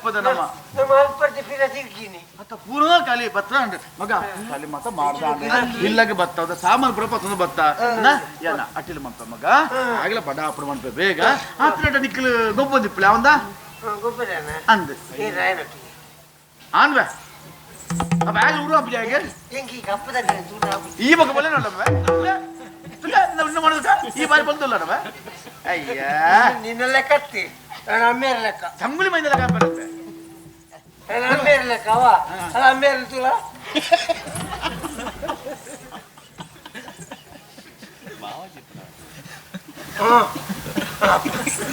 ಅಲ್ಪದ ನಮ್ಮ ನಮ್ಮ ಅಲ್ಪದ ಪಿರ ತಿರ್ಗಿನಿ. ಅತ್ತ ಪೂರ ಖಾಲಿ ಬತ್ತ ಮಗ ಖಾಲಿ ಮತ ಮಾಡ್ದ ಇಲ್ಲಗೆ ಬತ್ತ ಸಾಮಾನು ಪೂರ ಪತ್ತೊಂದು ಬತ್ತ ಏನ ಅಟ್ಟಿಲ್ ಮಂಪ ಮಗ ಆಗಲ ಬಡ ಅಪ್ಪಡು ಮನ್ಪೆ ಬೇಗ ಆತ್ರ ನಿಕ್ಕಲು ಗೊಬ್ಬಂದಿಪ್ಪಲೆ ಅವಂದ ಗೊಬ್ಬರನ ಅಂದ್ ಏ ರಾಯನೊಟ್ಟಿಗೆ ಆನ್ವೆ ಅಪ್ಪ ಆಗ ಊರು ಅಪ್ಪ ಜಾಗೆ ಹೆಂಗೆ ಈ ಕಪ್ಪದ ದೂರ ಈ ಮಗ ಬಲ್ಲೆ ನೋಡಮ್ಮ ಈ ಬಾರಿ ಬಂದಿಲ್ಲ ನಮ್ಮ ಅಯ್ಯ ನಿನ್ನ ಲೆಕ್ಕ ಅತ್ತಿ ನಾನು ಅಮ್ಮೇರ ಲೆಕ್ಕ. ಸಂಗುಲಿ ಮೈಂದೆಲ್ಲ ಕಾಂಬರುತ್ತೆ. ನಾನು ಅಮ್ಮೇರ ಲೆಕ್ಕ ಅವ ಅಲ್ಲ ಅಮ್ಮೇರ ತುಲ.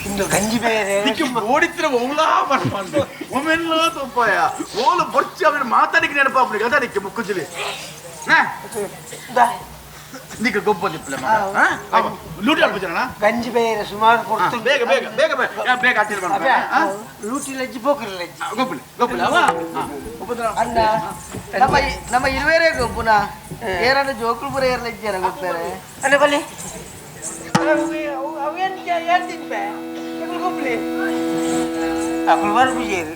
ಇಂದು ಗಂಜಿ ಬೇರೆ. ನಿಕ್ಕೆ ಓಡಿತ್ರ ಓಲಾ ಮಾಡ್ಬಾರ್ದು ಒಮ್ಮೆಲ್ಲ ತೊಪ್ಪಾಯ ಓಲು ಬೊಚ್ಚ ಅವನ ಮಾತಾಡಿಕ್ಕೆ ನೆನಪಾಪಡಿ ಅದ ನಿಕ್ಕೆ ಮುಕ್ಕುಜಿಲಿ ನಿಕ್ಕೆ ಗೊಬ್ಬ ನಿಪ್ಪಲೆ ಮಗ ಲೂಟಿ ಅಲ್ಪ ಜನ ಗಂಜಿ ಬೇರೆ ಸುಮಾರು ಕೊಡ್ತು. ಬೇಗ ಬೇಗ ಬೇಗ ಬೇಗ ಬೇಗ ಅಟ್ಟಿಲ್ ಮಾಡ್ಬ ಲೂಟಿ ಲಜ್ಜಿ ಪೋಕರಿ ಲಜ್ಜಿ ಗೊಬ್ಬಲಿ ಗೊಬ್ಬಲಿ ಅವ ಅಣ್ಣ ನಮ್ಮ ನಮ್ಮ ಇರುವೇರೇ ಗೊಬ್ಬುನ ಏರನ್ನು ಜೋಕುಲು ಪೂರ ಏರ್ಲ ಇಜ್ಜಾರ ಗೊತ್ತಾರೆ. ಅಣ್ಣ ಬಲ್ಲಿ ಅವೇನು ಏನು ತಿನ್ಪೆ ಗೊಬ್ಬಲಿ ಅಕುಲು ಬರ್ಬುಜೇರು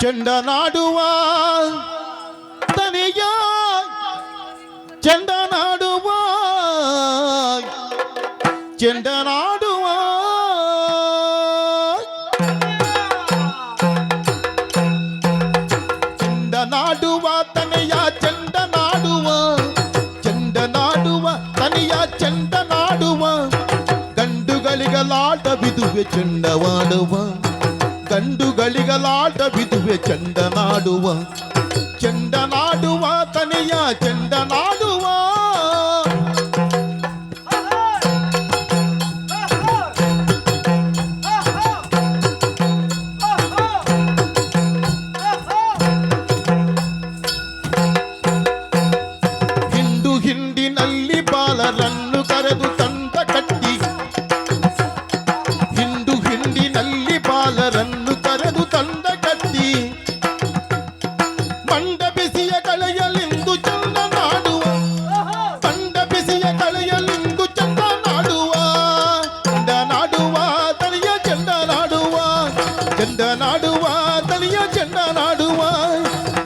ಚೆಂಡನಾಡುವ ತನಿಯ ಚೆಂಡನಾಡುವ ಚೆಂಡನಾಡುವ ಚೆಂಡನಾಡುವ ತನೆಯ ಚೆಂಡನಾಡುವ ಚೆಂಡನಾಡುವ ತನೆಯ ಚೆಂಡನಾಡುವ ಗಂಡುಗಳಿಗಲಾಟವಿದುವೆ ಚೆಂಡವಾಡುವ ಗಂಡುಗಳಿಗಲಾಟವಿದುವೆ ಚೆಂಡನಾಡುವ ಚೆಂಡನಾಡುವ ತನೆಯ ಚೆಂಡನಾಡುವ. ಹಿಂಡು ಹಿಂಡಿನಲ್ಲಿ ಬಾಲರನ್ನು ಕರೆದು ತಂಡ ಕಟ್ಟಿ ಹಿಂಡು ಹಿಂಡಿನಲ್ಲಿ ಬಾಲರನ್ನು ಕರೆದು ತಂಡ ಕಟ್ಟಿ ಮಂಡ ಬಿಸಿಯ ಕಳೆಯಲೆಂದು ಚಂಡನಾಡುವ ಮಂಡ ಬಿಸಿಯ ಕಳೆಯಲೆಂದು ಚಂಡನಾಡುವ ಚಂಡನಾಡುವ ತಲೆಯ ಚಂಡನಾಡುವ ಚಂಡನಾಡುವ ತಲೆಯ ಚಂಡನಾಡುವ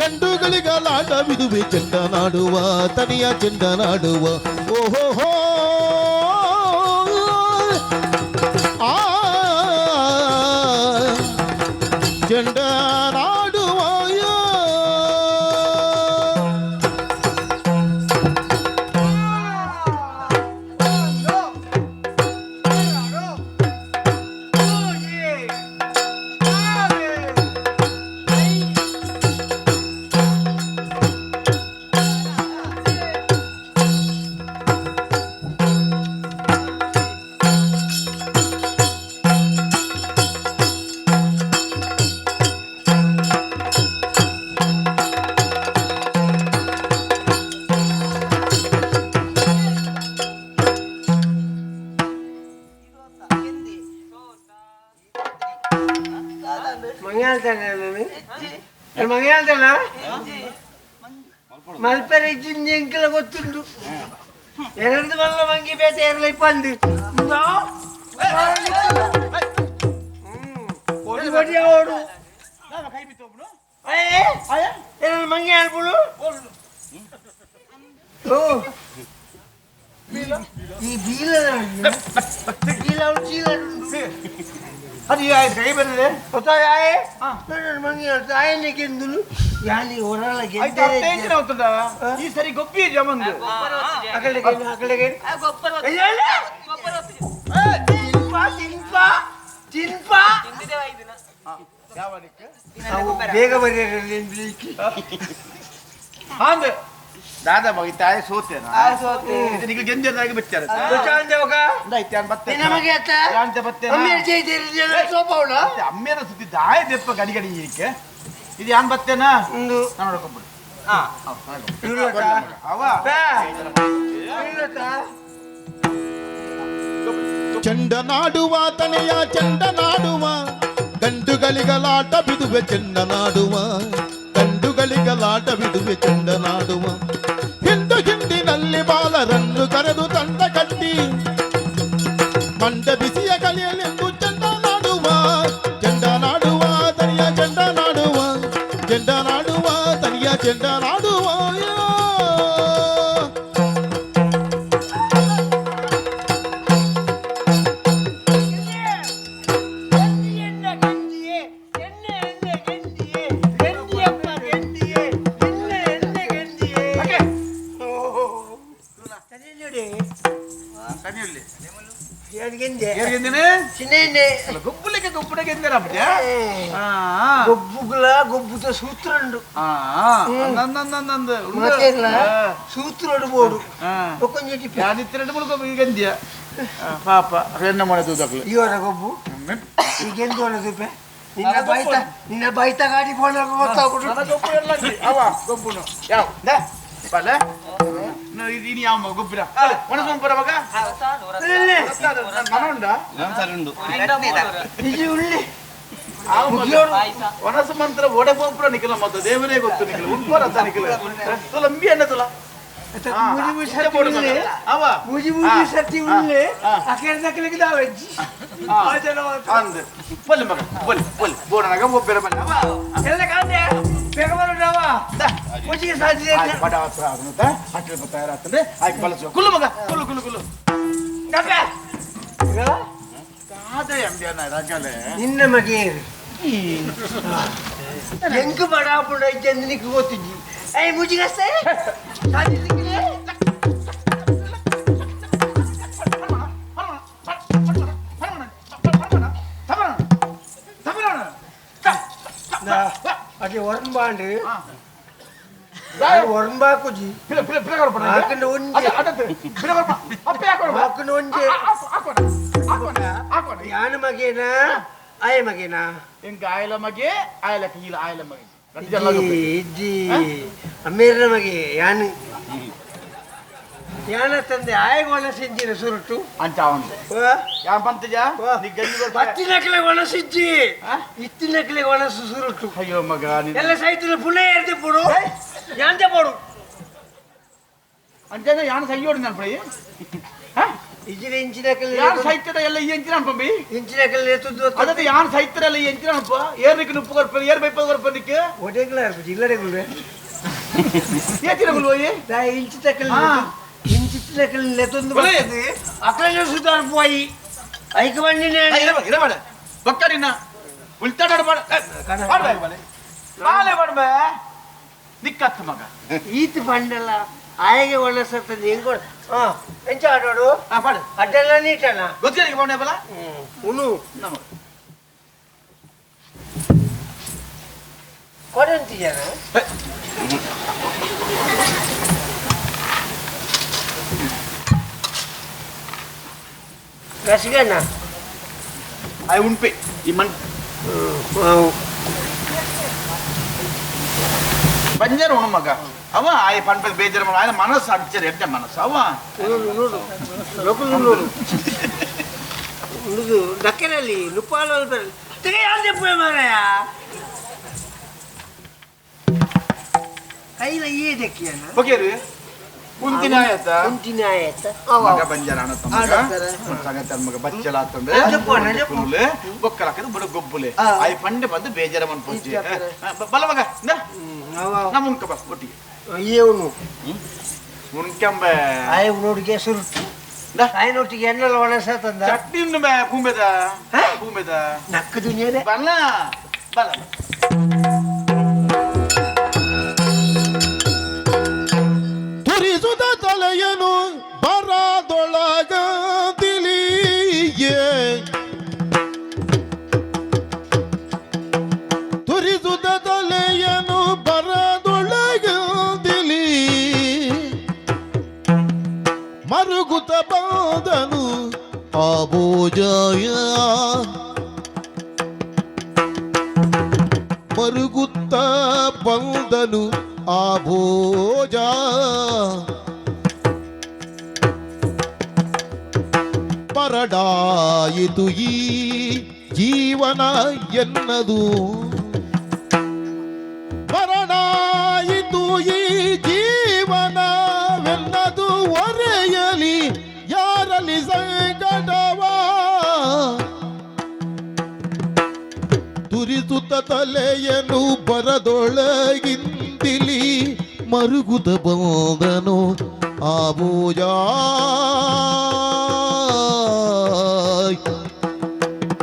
ಗಂಡುಗಳಿಗಲಾಟವಿದುವೆ ಚಂಡನಾಡುವ ತನೆಯ ಚಂಡನಾಡುವ ಓಹೋ ಹೋ ಆ ಚಂಡನಾಡುವ. ಮಂಗ್ಯಾಳ್ತಾನೆ ನಾನು ಮಂಗ್ಯಾಳ್ತಾನ ಮಲ್ಪೆರೆ ಇಜ್ಜಿಂದ ಎಂಕೆಲ್ಲ ಗೊತ್ತುಂಟು ಎರಡು ಮಲ್ಲ ಮಂಗಿ ಬೇಟೆ ಇರಲಿ ಇಪ್ಪಂದು ಕೊಡಿ ಕೊಡಿ ಅವಡು ಏನಾದ್ರು ಮಂಗಿ ಆಡ್ಬಿಡು. ಓ ಈ ಬೀಲ ಬೀಲ ಚೀಲ. ಅದು ಕೈ ಬರಲಿ. ಗೊತ್ತಾಯೇ ಮಂಗಿ ಆಯನಿಗೆಂದುಲು ಯಾನಿ ಹೊರಲ. ಈ ಸರಿ ಗೊಬ್ಬಿ ಜಮಂದು. ಅಕಡೆಗೆ ಅಕಡೆಗೆ ತಿನ್ಪ ತಿನ್ಪ ತಿನ್ಪ ಬೇಗ ಬರೆಯಲಿ. ಹಾಂದ ದಾದಾ ಮಗ ತಾಯಿ ಸೋತೇನ ನಿಮಗೆ ಗೆಂಜನಾಗಿ ಬಿಚ್ಚಾರ ನಮಗೆ ಅಮ್ಮೇರ ಸುದ್ದಿ ದಾಯ ದೆಪ್ಪ ಗಡಿ ಗಡಿ ಇರಿಕೆ ಇದು ಯಾನ್ ಬತ್ತೇನಾ ಒಂದು ನಾನು ನೋಡ್ಕೊಂಬಿಡು ಅವ ಚೆಂಡನಾಡುವ ತನೆಯ ಚೆಂಡನಾಡುವ ಗಂಡುಗಳಿಗಲಾಟ ಬಿದುವೆ ಚೆಂಡನಾಡುವ ಗಂಡುಗಳಿಗಲಾಟ ಬಿದುವೆ ಚೆಂಡನಾಡುವ ಹಿಂಡು ಹಿಂಡಿನಲ್ಲಿ ಬಾಲರನ್ನು ಕರೆದು ತಂಡ ಗೊಬ್ಬುಲಿಕ್ಕೆ ಗೊಬ್ಬುಡಗೆ ಎಂದರ ಗೊಬ್ಬುಗಳ ಗೊಬ್ಬುದ ಸೂತ್ರ ಉಂಡು ನಂದು ಮಾತೇರ್ಲ ಸೂತ್ರ ಬೋಡು ಒಕ್ಕೊಂಜಿ ಯಾನಿತ್ತಿರಡು ಮುಳುಗ ಗಂದಿಯ ಪಾಪ ಎನ್ನ ಮಾಡೋದು ದಕ್ಲು ಇವರ ಗೊಬ್ಬು ಈಗೆಂದು ತುಪ್ಪೆ ನಿನ್ನ ಬೈತ ನಿನ್ನ ಬೈತ ಗಾಡಿ ಫೋನ್ ಗೊತ್ತಾಗ್ಬಿಟ್ಟು ನನ್ನ ಗೊಬ್ಬು ಎಲ್ಲ ಅವ ಗೊಬ್ಬುನು ಯಾವ ಬಲೆ ಇನಿ ಯಾವ ಗೊಬ್ಬರ ಒಣಸೊಂಪರ ಮಗ ಮನ ನಿಜ ಉಳ್ಳಿ ಒಣಸು ಮಂತ್ರ ಓಡೆ ಪೋಪುರ ನಿಖಲ ಮತ್ತು ದೇವರೇ ಗೊತ್ತು ನಿಖಲ ಉಂಪರ ಅಂತ ನಿಖಲ ತುಲ ಅಂಬಿ ಅನ್ನ ತುಲ ಅವ ಮುಜಿ ಮುಜಿ ಸರ್ತಿ ಉಳ್ಳೆ ಅಕೇರ್ ದಕ್ಕಲಿಗೆ ದಾವಜ್ಜಿ ಅಂದ್ ಬಲ್ಲಿ ಮಗ ಬಲ್ಲಿ ಬಲ್ಲಿ ಬೋಡನಾಗ ಒಬ್ಬರ ಬಲ್ಲಿ ಅವ ಎಲ್ಲ ಕಾಂದೆ ಬೇಗ ಬರೋಣವ ಮುಜಿಗೆ ಸಾಧ್ಯ ಬಡ ಹತ್ರ ಆಗುತ್ತ ಅಟ್ಲ ತಯಾರಾಗ್ತದೆ ಆಯ್ತು ಬಳಸುವ ಕುಲ್ಲು ಮಗ ಕುಲ್ಲು ಕುಲ್ಲು ಕುಲ್ಲು ಕಾದೆ ಅಂಬಿಯನ್ನ ರಗಲೆ ನಿನ್ನ ಮಗೆ ಎಂಕ್ ಬಡಾಪುಡ ಇದ್ದೆ ನಿಕ್ ಗೊತ್ತಿದ್ದಿ I ಮುಜಿಗಸ್ತೆ ಸಾಧ್ಯ ಅದೇ ಒರಂಬಾಂಡು ಒರಂಬಾಕುಜಿ ಹಾಕೊಂಡು ಒಂಜೆ ಹಾಕೊಂಡು ಒಂಜೆ ಯಾನ ಮಗೇನ ಆಯ ಮಗೇನ ಎಂಕ ಆಯಲ ಮಗೆ ಆಯಲ ಕೀಲ ಆಯಲ ಮಗೆ ಇಜ್ಜಿ ಅಮ್ಮೇರ ಮಗೆ ಯಾನು ಯಾನ ತಂದೆ ಆಯಗ ಒಣಸಿಜ್ಜಿನ ಸುರುಟು ಅಂಚ ಅವನು ಯಾನ್ ಪಂತಜ ಬತ್ತಿನಕ್ಲೆ ಒಣಸಿಜ್ಜಿ ಇತ್ತಿನಕ್ಲೆ ಒಣಸು ಸುರುಟು ಅಯ್ಯೋ ಮಗ ಎಲ್ಲ ಸೈತಿನ ಪುಣೆ ಎರ್ದಿ ಪುಡು ಯಾಂತೆ ಪೋಡು ಅಂಚನೆ ಯಾನ್ ಸೈಯೋಡು ನಾನು ಇಜಿನ ಇಂಚಿನಕಲ್ ಯಾನ್ ಸೈತದ ಎಲ್ಲ ಈ ಎಂಚಿನ ಅನ್ಪಂಬಿ ಇಂಚಿನಕಲ್ ಎತ್ತುದು ಅದಕ್ಕೆ ಯಾನ್ ಸೈತದ ಎಲ್ಲ ಈ ಎಂಚಿನ ಅನ್ಪ ಏರ್ನಿಕ್ ನುಪ್ಪು ಕೊರ್ಪ ಏರ್ ಬೈಪ ಕೊರ್ಪ ನಿಕ್ ಒಡೆಗ್ಲ ಅರ್ಪ ಜಿಲ್ಲಡೆಗುಲ್ ಏತಿನ ಗುಲ್ ಹೋಯಿ ದಾ ಇಂಚಿತಕಲ್ ಇಂಚಿತಕಲ್ ಲೆತ್ತೊಂದು ಬರ್ತದೆ ಅಕಲನೆ ಸುಧಾರ ಪೋಯಿ ಐಕ ಬಂದಿನ ಇರಬೇಡ ಬಕ್ಕಡಿನ ಉಲ್ತಾಡ ಬಾಡ ಬಾಡ ಬಾಳೆ ಬಾಳೆ ಬಾಡ ನಿಕ್ಕತ್ತ ಮಗ ಈತ ಬಂಡಲ್ಲ ಆಯಗೆ ಒಳ್ಳೆ ಸರ್ತದೆ ಹೆಂಗ್ ಎಂಚ ಆಡೋಡು ಬಾಡ ಅಡ್ಡೆಲ್ಲ ನೀಟಣ ಗೊತ್ತಿಲ್ಲ ಬಾಣ ಬಲ ಉನು ಕೊಡಂತಿದ್ಯಾನ ರಸಿಗಣ್ಣ ಆಯ್ ಉಂಪೆ ಈ ಮಣ್ ಬಂಜಾರ ಉಣು ಮಗ ಅವ ಆಯ್ ಪಂಪದ ಬೇಜಾರ ಮಗ ಆಯ್ನ ಮನಸ್ಸು ಅಡ್ಚರ್ ಎಡ್ಡೆ ಮನಸ್ಸು ಅವ ಲೋಕಲ್ ನೋಡು ಉಂಡುದು ಡಕ್ಕೆರಲ್ಲಿ ನುಪ್ಪಾಲಲ್ಲಿ ಬರಲಿ ತೆಗೆಯಾದೆ ಪೋಯ ಮಾರಾಯ ಕೈಲ ಈ ದಕ್ಕಿಯಣ್ಣ ಓಕೆ ರೀ ಉಂತಿನ ಆಯತ ಉಂತಿನ ಆಯತ ಮಗ ಬಂಜಾರ ಅಣ್ಣ ಮಗ ಸಂಗತ ಮಗ ಬಚ್ಚಲ ಆತಂದ್ರೆ ಬೊಕ್ಕಲಾಕದು ಬಡ ಗೊಬ್ಬುಲೆ ಆಯ್ ಪಂಡೆ ಬಂದು ಬೇಜಾರ ಮನ್ಪೊಂಚಿ ಬಲ ಮಗ ನಮ್ಮ ಉಣ್ಕ ಬಸ್ ಒಟ್ಟಿಗೆ ಏವನು ಉಣ್ಕಂಬ ಆಯ್ ನೋಡಿಗೆ ಸುರುಟು ಆಯ್ನೊಟ್ಟಿಗೆ ಎಣ್ಣೆಲ್ಲ ಒಣಸ ತಂದ ಚಟ್ನಿ ಉಂಡು ಬೇ ಪೂಂಬೆದ ಪೂಂಬೆದ ನಕ್ಕ ದುನಿಯದೆ ಬಲ್ಲ ಬಲ ತುರಿಸುದ ತಲೆಯನು ಬರದೊಳಗ ತಿಳಿಯೇ ತುರಿಸುದ ತಲೆಯನು ಬರದೊಳಗ ತಿಳಿ ಮರುಗುತ ಬಂದನು ಆಭೋಜಯ ಮರುಗುತ್ತ ಬಂದನು ಆಭೋಜ ಪರಡಾಯಿತು ಈ ಜೀವನ ಎನ್ನದು ಬರಡಾಯಿತು ಈ ಜೀವನವೆನ್ನದು ಒರೆಯಲಿ ಯಾರಲಿ ಸಂಕಟವ ತುರಿಸುತ್ತ ತಲೆಯನ್ನು ಬರದೊಳಗಿಂದಿಲಿ ಮರುಗುತ ಬಂದನು ಆಬೂಜ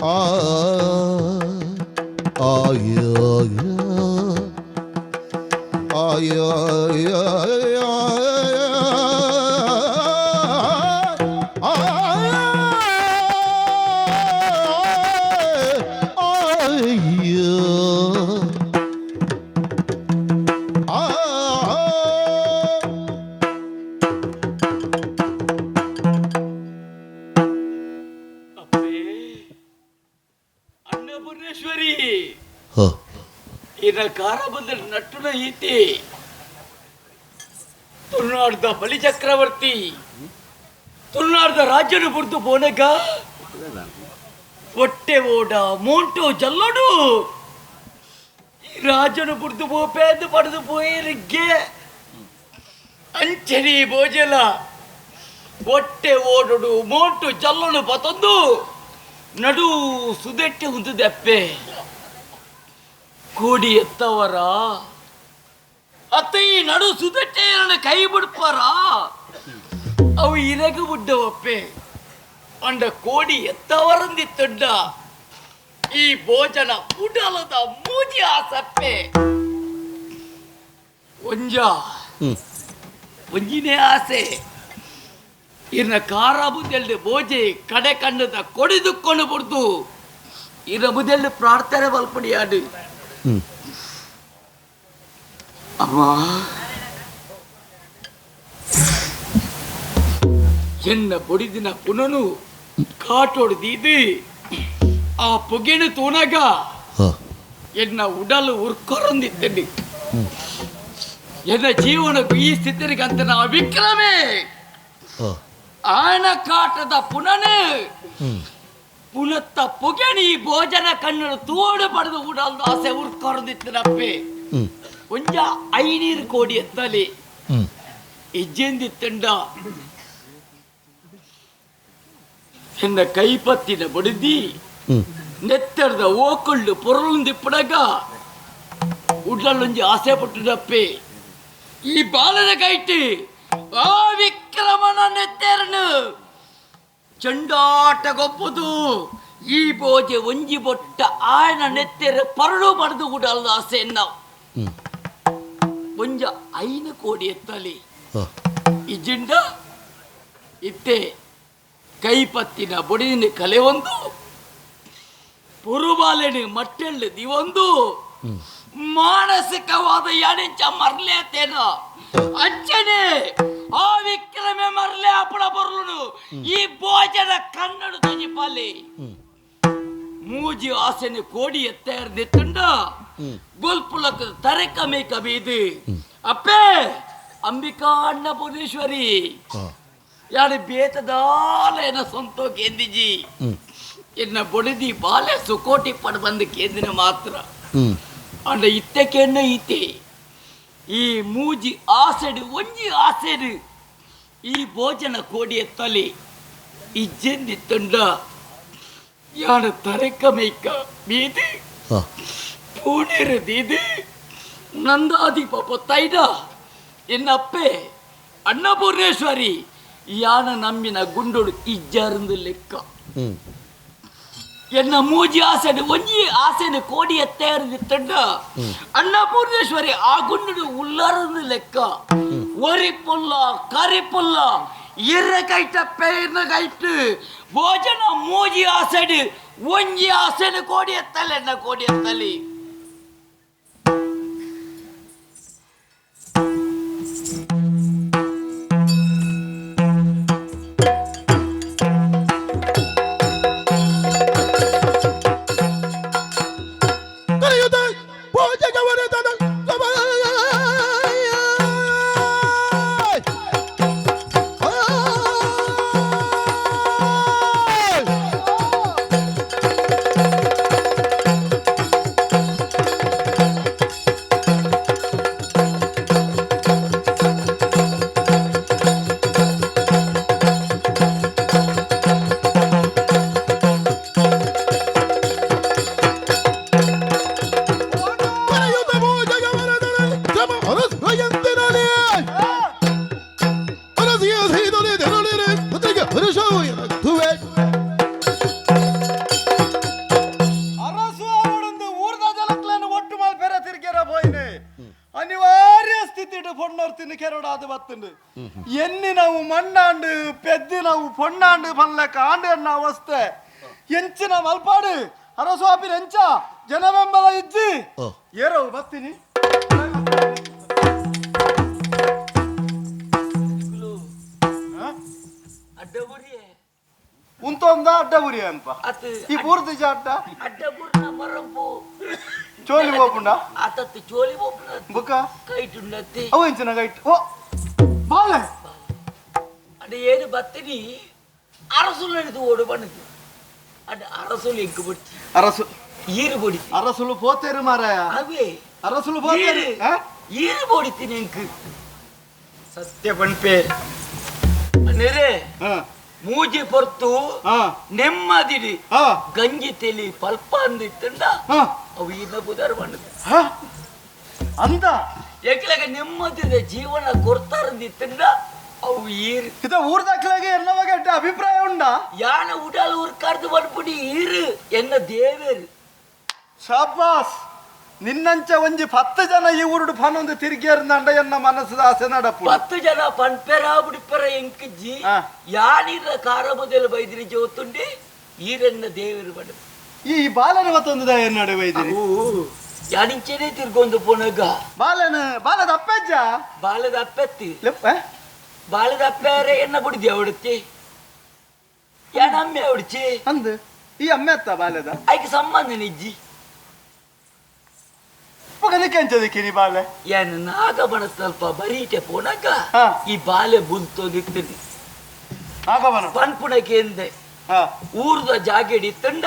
ಆ ಆಯ ಆಯ ಆಯ. ಅನ್ನಪೂರ್ಣೇಶ್ವರಿ ಇನ್ನ ಕಾರ ಬಂದ ನಟ್ಟುನ ಈತಿ ತುಳುನಾಡ್ದ ಬಲಿ ಚಕ್ರವರ್ತಿ ತುಳುನಾಡ್ದ ರಾಜ್ಯನು ಬುಡ್ದು ಪೋನಗ ಹೊಟ್ಟೆ ಓಡ ಮೋಂಟು ಜಲ್ಲೋಡು ಈ ರಾಜನು ಬುಡ್ದು ಪೋಪೇಂದು ಪಡೆದು ಪೋಯರಿಗೆ ಅಂಚನಿ ಭೋಜಲ ಹೊಟ್ಟೆ ಓಡೋಡು ಮೋಂಟು ಜಲ್ಲೋಡು ಬತಂದು ನಡು ಸುದೆಟ್ಟೆ ಉಂದುದೆಪ್ಪೆ ಕೋಡಿ ಎತ್ತವರ ಅತ್ತ ಈ ನಡು ಸುದೆಟ್ಟೆ ಕೈ ಬಿಡ್ಪಾರ ಅವು ಇರಗು ಬುಡ್ಡವಪ್ಪೆ ಅಂಡ ಕೋಡಿ ಎತ್ತವರಂದಿತ್ತುಂಡ ಈ ಭೋಜನ ಉಡಲದ ಮೂಜಿ ಆಸಪ್ಪೆ ಒಂಜ ಒಂಜಿನೇ ಆಸೆ ಇರ್ನ ಕಾರ ಬುದ್ದೆಲ್ದು ಭೋಜೆ ಕಡೆ ಕಣ್ಣದ ಕೊಡಿದುಕೊಂಡು ಬಿಡ್ದು ಇರ ಬುದ್ದೆಲ್ದು ಪ್ರಾರ್ಥನೆ ಬಲ್ಪಡಿಯಾಡು ಅಮ್ಮ ಎನ್ನ ಬೊಡಿದಿನ ಪುನನು ಕಾಟೊಡ್ದಿದ್ದು ಆ ಪೊಗೆನು ತೂನಗ ಎನ್ನ ಉಡಲು ಉರ್ಕೊರಂದಿದ್ದೇನೆ ಎನ್ನ ಜೀವನಕ್ಕೂ ಈ ಸ್ಥಿತಿಗೆ ಅಂತ ನಾ ವಿಕ್ರಮೇ ಆನ ಕಾಟದ ಪುನನು ಪುನತ್ತ ಪೊಗೆಣಿ ಭೋಜನ ಕಣ್ಣು ತೋಡು ಪಡೆದು ಉಡಲ್ದು ಆಸೆ ಉರ್ಕೊರಂದಿತ್ತನಪ್ಪೆ ಒಂಜ ಐನೀರು ಕೋಡಿ ಎತ್ತಲಿ ಇಜ್ಜೆಂದಿತ್ತಂಡ ಎನ್ನ ಕೈಪತ್ತಿನ ಬಡಿದಿ ನೆತ್ತರದ ಓಕೊಳ್ಳು ಪೊರಳುಂದಿಪ್ಪಡಗ ಉಡ್ಲಲ್ಲೊಂಜಿ ಆಸೆ ಪಟ್ಟುದಪ್ಪೆ ಈ ಬಾಲದ ಕೈಟಿ ಆ ವಿಕ್ರಮನ ನೆತ್ತೆರನು ಚೆಂಡಾಟ ಗೊಪ್ಪುದು ಈ ಬೋಜೆ ಒಂಜಿ ಬೊಟ್ಟ ಆಯನ ನೆತ್ತೆರ ಪರಡು ಪಡೆದು ಉಡಲ್ದ ಆಸೆ ನಾವು ಒಂಜ ಐನು ಕೋಡಿ ಎತ್ತಲಿ ಇಜ್ಜಿಂಡ ಇತ್ತೆ ಕೈಪತ್ತಿನ ಬೊಡಿನ ಕಲೆ ಒಂದು ಪುರುಬಾಲೆನು ಮಟ್ಟೆಳ್ಳು ದಿವೊಂದು ಮಾನಸಿಕವಾದ ಯಾಣಿಂಚ ಮರ್ಲೇತೇನ ಅಂಚನೆ ಆ ವಿಕ್ರಮೆ ಮರ್ಲೆ ಅಪ್ಪಳ ಬರುನು ಈ ಭೋಜನ ಕನ್ನಡ ತುಜಿಪಾಲಿ ಮೂಜಿ ಆಸೆನೆ ಕೋಡಿ ಎತ್ತೇರ್ದಿತ್ತುಂಡ ಗೊಲ್ಪುಲಕ ತರೆಕ ಮೇಕ ಬೀದು ಅಪ್ಪೇ ಅಂಬಿಕಾ ಅನ್ನಪೂರ್ಣೇಶ್ವರಿ ಯಾರು ಬೇತದಾಲ ಸ್ವಂತ ಕೇಂದಿಜಿ ಎನ್ನ ಬೊಡದಿ ಬಾಲೆ ಸುಕೋಟಿ ಪಡ ಬಂದು ಕೇಂದಿನ ಮಾತ್ರ ಅಂಡ ಇತ್ತಕೆನ್ನ ಇತ್ತೆ ಈ ಮೂಜಿ ಆಸೆಡು ಒಂಜಿ ಆಸೆಡು ಈ ಭೋಜನ ಕೋಡಿ ಎತ್ತಲಿ ಇಜ್ಜೆಂದಿತ್ತುಂಡ ಯಾನ ತರೆಕ ಮೇಕ ಬೀದಿ ಪೂಣಿರದಿದು ನಂದಾದೀಪ ಪೊತ್ತೈದ ಎನ್ನಪ್ಪೆ ಅನ್ನಪೂರ್ಣೇಶ್ವರಿ ಯಾನ ನಮ್ಮಿನ ಗುಂಡೋಡು ಇಜ್ಜಾರಂದು ಲೆಕ್ಕ ಎನ್ನ ಮೂಜಿ ಆಸೆಡು ಒಂಜಿ ಆಸೆನು ಕೋಡಿ ಎತ್ತೇರದಿತ್ತಂಡ ಅನ್ನಪೂರ್ಣೇಶ್ವರಿ ಆ ಗುಂಡು ಉಲ್ಲಾರಂದು ಲೆಕ್ಕ ಒರಿ ಪುಲ್ಲ ಕರಿ ಪುಲ್ಲ ಇರ ಕೈಟ ಪೇರ್ನ ಕೈಟ್ ಭೋಜನ ಮೂಜಿ ಆಸೆಡು ಒಂಜಿ ಆಸೆನು ಕೋಡಿ ಎತ್ತಲೆ ಎನ್ನ ಕೋಡಿ ಎತ್ತಲಿ ಮಣ್ಣಾಂಡು ಪೆದ್ದಿನವು ಪೊಣ್ಣಾಂಡು ಪನ್ಲಕ ಆಂಡು ಅನ್ನ ಅವಸ್ಥೆ ಎಂಚಿನ ಮಲ್ಪಾಡು ಅರಸ್ವಾಪಿನ ಎಂಚ ಜನಬೆಂಬಲ ಇಜ್ಜಿ ಏರವು ಬತ್ತೀನಿ ಉಂತೊಂದ ಅಡ್ಡ ಬುರಿ ಅನ್ಪ ಈ ಪೂರ್ತಿ ಅಡ್ಡ ಅಡ್ಡ ಬುರ್ನ ಮರಂಪು ಚೋಲಿ ಹೋಪುಂಡ ಆತತ್ತು ಚೋಲಿ ಹೋಪುಂಡ ಬುಕ್ಕ ಕೈಟುಂಡತ್ತಿ ಅವು ಎಂಚಿನ ಕೈಟ್ ಓ ಬಾಲೆ ಅಡ ಏನು ಬತ್ತಿನಿ ಅರಸುಲು ನಡೆದು ಓಡು ಬಂದಿದ್ದು ಅಡ ಅರಸುಲು ಎಂಕು ಬಿಡ್ತಿ ಅರಸು ಈರು ಬೊಡಿ ಅರಸುಲು ಪೋತೇರು ಮಾರಾಯ ಅವೇ ಅರಸುಲು ಪೋತೇರು ಈರು ಬೊಡಿತೀನಿ ಎಂಕು ಸತ್ಯ ಪಣ್ಪೆ ನೆರೆ ಮೂಜಿ ಪೊರ್ತು ನೆಮ್ಮದಿಡಿ ಗಂಜಿ ತೆಲಿ ಪಲ್ಪ ಅಂದಿತ್ತಂಡ ಅವು ಇನ್ನ ಬುದಾರ ಬಣ್ಣದ ಅಂದ ಎಕ್ಲಾಗ ನೆಮ್ಮದಿದ ಜೀವನ ಕೊರ್ತಾರಂದಿತ್ತಂಡ ಅವು ಈರು ಇದ ಊರ್ದಕ್ಲಾಗೆ ಎನ್ನವಾಗ ಅಭಿಪ್ರಾಯ ಉಂಡ ಯಾನ ಉಡಲ್ ಊರ್ ಕರ್ದು ಬರ್ಪುಡಿ ಈರು ಎನ್ನ ದೇವೇರು ಶಾಬಾಸ್ ನಿನ್ನಂಚ ಒಂಜಿ 10 ಜನ ಈ ಊರುಡು ಪನೊಂದು ತಿರುಗಿಯರ್ನಂಡ ಎನ್ನ ಮನಸ್ಸದ ಆಸೆ ನಡಪು 10 ಜನ ಪನ್ಪೆರ ಬಿಡಿಪೆರ ಎಂಕಿಜ್ಜಿ ಯಾನಿರ ಕಾರ ಮೊದಲು ಬೈದಿರಿ ಜೋತುಂಡಿ ಈರೆನ್ನ ದೇವರು ಬಡ ಈ ಬಾಲನ ಮತ್ತೊಂದು ದಯ ನಡೆ ಬೈದಿರಿ ಯಾನಿಂಚೆನೆ ತಿರ್ಗೊಂದು ಪೋನಗ ಬಾಲನ ಬಾಲದ ಅಪ್ಪಜ್ಜ ಬಾಲದ ಅಪ್ಪೆತ್ತಿ ಬಾಲದ ಅಪ್ಪೆರೆ ಎನ್ನ ಬುಡಿದಿ ಅವಡುತ್ತಿ ಯಾನ ಅಮ್ಮೆ ಅವಡ್ಚಿ ಅಂದು ಈ ಅಮ್ಮೆ ಅತ್ತ ಬಾಲದ ಐಕೆ ಸಂಬಂಧ ನಿಜ್ಜಿ ಎಂಚದಿಕ್ಕಿನಿ ಬಾಲೆ ಏನು ನಾಗಬಣ ಸ್ವಲ್ಪ ಬರೀಟೆ ಪೋನಗ ಈ ಬಾಲೆ ಬುಲ್ತೋದಿತ್ತದಿ ನಾಗಬಣ ಪನ್ಪುಣಕ್ಕೆ ಎಂದೆ ಊರ್ದ ಜಾಗೆಡಿ ತಂಡ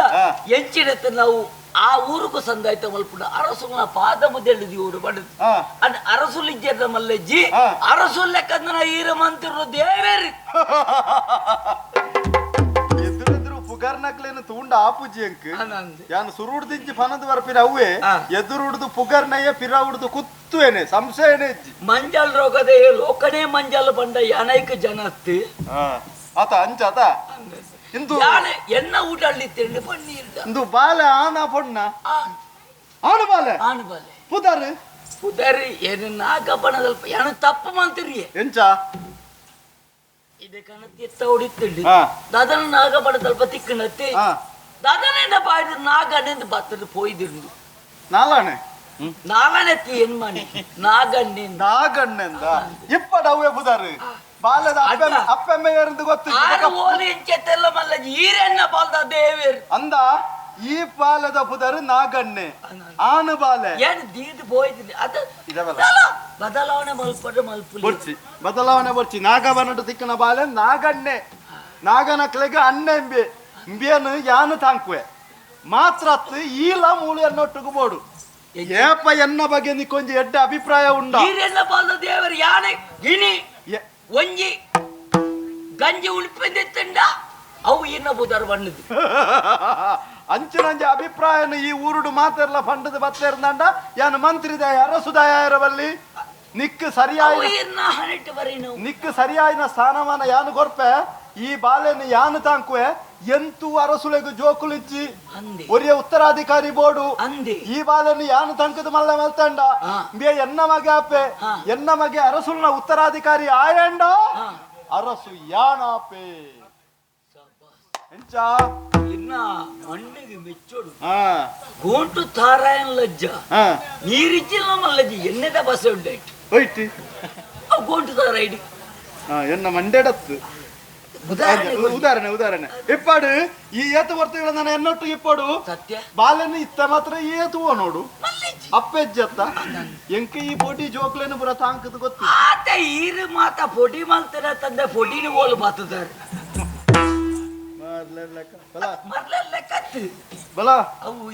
ಎಂಚಿನತ್ತ ನಾವು ಆ ಊರುಕು ಸಂದಾಯ್ತ ಮಲ್ಪುಣ ಅರಸುನ ಪಾದ ಮುದೆಳ್ದು ಊರು ಬಡದು ಅದ್ ಅರಸುಲಿಜ್ಜದ ಮಲ್ಲಜ್ಜಿ ಅರಸು ಲೆಕ್ಕಂದನ ಈರ ಮಂತಿರು ದೇವೇರಿ ಎದುರೆದುರು ಪುಗರ್ನಕ್ಲೇನು ತೂಂಡ ಆಪುಜಿ ಅಂಕ್ ಯಾನು ಸುರುಡ್ದಿಂಚಿ ಫನದ ಬರ್ಪಿನ ಅವೇ ಎದುರುಡ್ದು ಪುಗರ್ನಯ್ಯ ಪಿರ ಉಡ್ದು ಕುತ್ತುವೇನೆ ಸಂಶಯನೇ ಇಜ್ಜಿ ಮಂಜಲ್ ರೋಗದ ಲೋಕನೇ ಮಂಜಲ್ ಬಂಡ ಯಾನೈಕ ಜನತ್ತು ಆತ ಅಂಚಾತ ಇಂದು ಯಾನೆ ಎನ್ನ ಊಟಲ್ಲಿ ತಿಂಡು ಪನ್ನೀರ್ದ ಇಂದು ಬಾಲೆ ಆನ ಪೊಣ್ಣ ಆನು ಬಾಲೆ ಆನು ಬಾಲೆ ಪುದರ್ ಪುದರ್ ಏನು ನಾಗಬಣ ಸ್ವಲ್ಪ ಯಾನು ತಪ್ಪು ಮಂತಿರಿ ಎಂಚ ಇದೆ ಕಣತ್ತಿ ಹೊಡಿತಿಂಡು ದಾದನ ನಾಗಬಣ ಸ್ವಲ್ಪ ತಿಕ್ಕಣತ್ತಿ ದಾದನ ಬಾಯ್ದು ನಾಗಣ್ಣೆಂದು ಬತ್ತದು ಪೋಯ್ದಿರು ನಾಲಾಣೆ ನಾಗಣ್ಣೆ ಏನ್ ಮಾಡಿ ನಾಗಣ್ಣೆ ನಾಗಣ್ಣೆಂದ ಇಪ್ಪಡ ಅವೇ ಪುದರ್ ಬಾಲದ ಅಪ್ಪೆಮ್ಮ ಏರಂದು ಗೊತ್ತು ಆರು ಓಲಿ ಎಂಚೆತ್ತೆಲ್ಲ ಮಲ್ಲ ಈರೆನ್ನ ಬಾಲ್ದ ದೇವೇರು ಅಂದ ಈ ಬಾಲದ ಪುದರ್ ನಾಗಣ್ಣೆ ಆನು ಬಾಲೆ ಏನು ದೀದ್ ಪೋಯ್ತೀನಿ ಅದು ಬದಲಾವಣೆ ಮಲ್ಪಡ ಮಲ್ಪು ಬೊರ್ಚಿ ಬದಲಾವಣೆ ಬೊರ್ಚಿ ನಾಗಬನಡು ತಿಕ್ಕನ ಬಾಲೆ ನಾಗಣ್ಣೆ ನಾಗನಕ್ಲೆಗೆ ಅಣ್ಣೆ ಎಂಬೆ ಇಂಬೇನು ಯಾನು ತಾಂಕುವೆ ಮಾತ್ರ ಈಲ ಮೂಳು ಎನ್ನೊಟ್ಟಿಗೆ ಬೋಡು ಏಪ ಎನ್ನ ಬಗ್ಗೆ ನಿಕ್ಕೊಂಜಿ ಎಡ್ಡೆ ಅಭಿಪ್ರಾಯ ಉಂಡ ಈರೆನ್ನ ಬಾಲ್ದ ದೇವರು ಯಾನೆ ಗಿಣಿ ಒಂಜಿ ಗಂಜಿ ಉಳಿಪೆಂದಿತ್ತಂಡ ಅವು ಇನ್ನ ಬುದರ್ ಬಣ್ಣದು ಅಂಚಿನಂಜಿ ಅಭಿಪ್ರಾಯನ ಈ ಊರುಡು ಮಾತೆರ್ಲ ಪಂಡದ ಬತ್ತೆರ್ದಂಡ ಯಾನು ಮಂತ್ರಿದಾಯ ಅರಸುದಾಯ ಇರಬಲ್ಲಿ ನಿಕ್ ಸರಿಯಾಯ ನಿಕ್ ಸರಿಯಾಯಿನ ಸ್ಥಾನಮಾನ ಯಾನು ಕೊರ್ಪೆ ಈ ಬಾಲೆನ ಯಾನು ತಾಂಕುವೆ ಎಂತು ಅರಸುಲೆಗು ಜೋಕುಲಿಜ್ಜಿ ಒರಿಯ ಉತ್ತರಾಧಿಕಾರಿ ಬೋಡು ಈ ಬಾಲೆನ ಯಾನು ತಂಕದ ಮಲ್ಲ ಮಲ್ತಂಡ ಬೇ ಎನ್ನ ಮಗೆ ಆಪೆ ಎನ್ನ ಮಗೆ ಅರಸುಲ್ನ ಉತ್ತರಾಧಿಕಾರಿ ಆಯಂಡ ಅರಸು ಯಾನಾಪೆ ಎಂಚ ಇನ್ನ ಮಣ್ಣಿಗೆ ಮೆಚ್ಚೋಡು ಗೋಂಟು ತಾರಾಯನ್ ಲಜ್ಜ ನೀರಿಚ್ಚಿಲ್ಲ ಮಲ್ಲಜ್ಜಿ ಎಣ್ಣೆದ ಬಸೆ ಉಂಡಾಯ್ತು ಹೋಯ್ತಿ ಗೋಂಟು ತಾರಾಯಿಡಿ ಎನ್ನ ಮಂಡೆಡತ್ತು ಉದಾಹರಣೆ ಉದಾಹರಣೆ ಇಪ್ಪಾಡು ಈ ಏತು ವರ್ತುಗಳ ನಾನು ಎನ್ನೊಟ್ಟು ಇಪ್ಪಾಡು ಸತ್ಯ ಬಾಲನ್ನು ಇತ್ತ ಮಾತ್ರ ಏತು ನೋಡು ಅಪ್ಪೆಜ್ಜತ್ತ ಎಂಕ ಈ ಪೊಡಿ ಜೋಕ್ಲೇನು ಪುರ ತಾಂಕದ ಗೊತ್ತು ಆತ ಈರು ಮಾತ ಪೊಡಿ ಮಲ್ತಾರ ತಂದೆ ಪೊಡಿನ ಓಲು ಬಾತದಾರೆ ಬಲ ಅವು